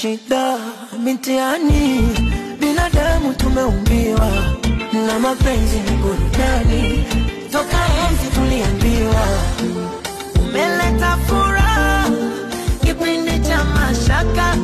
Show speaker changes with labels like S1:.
S1: Shida mitiani, binadamu tumeumbiwa na mapenzi ni burudani, toka enzi tuliambiwa. Umeleta furaha kipindi cha mashaka,